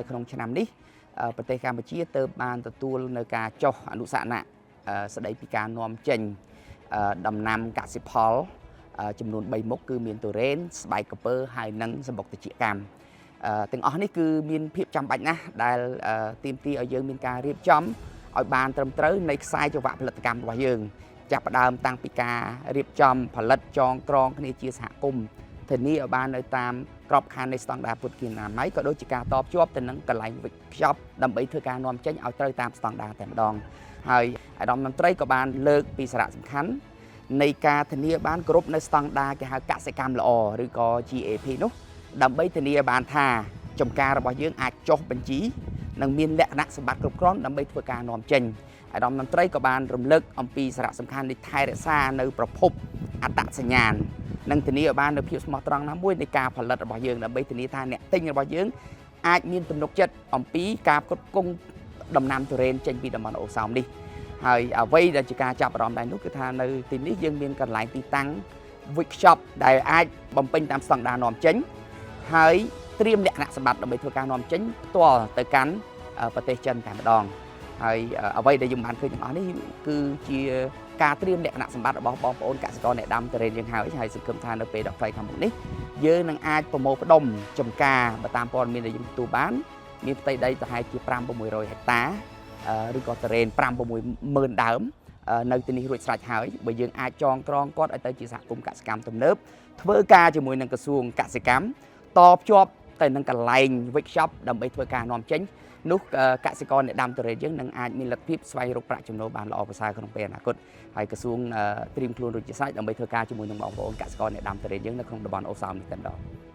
នៅក្នុងឆ្នាំនេះប្រទេសកម្ពុជាទើបបានទទួលនៅការចុះអនុស្សរណៈស្ដីពីការនាំចេញដំណាំកសិផលចំនួន3មុខគឺមានទុរេនស្បែកក្រពើហើយនិងសម្បុកត្រចៀកកម្មទាំងអស់នេះគឺមានភាពចាំបាច់ណាស់ដែលទាមទារឲ្យយើងមានការរៀបចំឲ្យបានត្រឹមត្រូវនៃខ្សែចង្វាក់ផលិតកម្មរបស់យើងចាប់ផ្ដើមតាំងពីការរៀបចំផលិតចងក្រងគ្នាជាសហគមន៍ធានាឲ្យបាននៅតាមក្របខ័ណ្ឌនៃស្តង់ដារពុទ្ធគិនាម័យក៏ដូចជាការតភ្ជាប់ទៅនឹងកន្លែងវេចខ្ចប់ដើម្បីធ្វើការនាំចេញឲ្យត្រូវតាមស្តង់ដារតែម្ដងហើយអាដាមមន្ត្រីក៏បានលើកពីសារៈសំខាន់នៃការធានាបានគ្រប់នៅស្តង់ដារគេហៅកសិកម្មល្អឬក៏ GAP នោះដើម្បីធានាបានថាចំការរបស់យើងអាចចុះបញ្ជីនិងមានលក្ខណៈសម្បត្តិគ្រប់គ្រាន់ដើម្បីធ្វើការនាំចេញអាដាមមន្ត្រីក៏បានរំលឹកអំពីសារៈសំខាន់នៃថែរក្សានៅប្រភពអត្តសញ្ញាណនិងធានាឲ្យបាននូវភាពស្មោះត្រង់ណាមួយនៃការផលិតរបស់យើងដើម្បីធានាថាអ្នកទិញរបស់យើងអាចមានទំនុកចិត្តអំពីការផ្គត់ផ្គង់ដំណាំទុរេនចេញពីតំបន់អូសោមនេះហើយអ្វីដែលជាការចាប់អារម្មណ៍ដែរនោះគឺថានៅទីនេះយើងមានកន្លែងទីតាំងវេចខ្ចប់ដែលអាចបំពេញតាមស្តង់ដារនាំចេញហើយត្រៀមលក្ខណៈសម្បត្តិដើម្បីធ្វើការនាំចេញផ្ទាល់ទៅកាន់ប្រទេសចិនតែម្ដងហើយអ្វីដែលយើងបានឃើញទាំងអស់នេះគឺជាការត្រៀមលក្ខណៈសម្បត្តិរបស់បងប្អូនកសិករអ្នកដាំទុរេនយើងហើយហើយសង្ឃឹមថានៅពេលដ៏ខ្លីខាងមុខនេះយើងនឹងអាចប្រមូលផ្ដុំចំការបើតាមព័ត៌មានដែលយើងទទួលបានមានផ្ទៃដីប្រហែលជា5-600ហិកតាឬក៏ទុរេន5-6ម៉ឺនដើមនៅទីនេះរួចស្រេចហើយបើយើងអាចចងក្រងគាត់ឲ្យទៅជាសហគមន៍កសិកម្មទំនើបធ្វើការជាមួយនឹងក្រសួងកសិកម្មតភ្ជាប់ទៅនឹងកន្លែងវេចខ្ចប់ដើម្បីធ្វើការនាំចេញនោះកសិករអ្នកដាំទុរេនយើងនឹងអាចមានលទ្ធភាពស្វែងរកប្រាក់ចំណូលបានល្អប្រសើរក្នុងពេលអនាគតហើយក្រសួងត្រៀមខ្លួនរួចជាស្រេចដើម្បីធ្វើការជាមួយនឹងបងប្អូនកសិករអ្នកដាំទុរេនយើងនៅក្នុងតំបន់អូសោមនេះតែម្ដង។